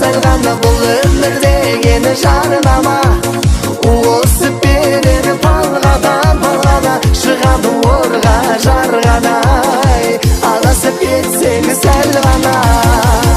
Сәл ғана бұл өмір деген жарнама. Осып береді балғадан, балғада шығады орға жарғадай. Адасып кетсең сәл ғана.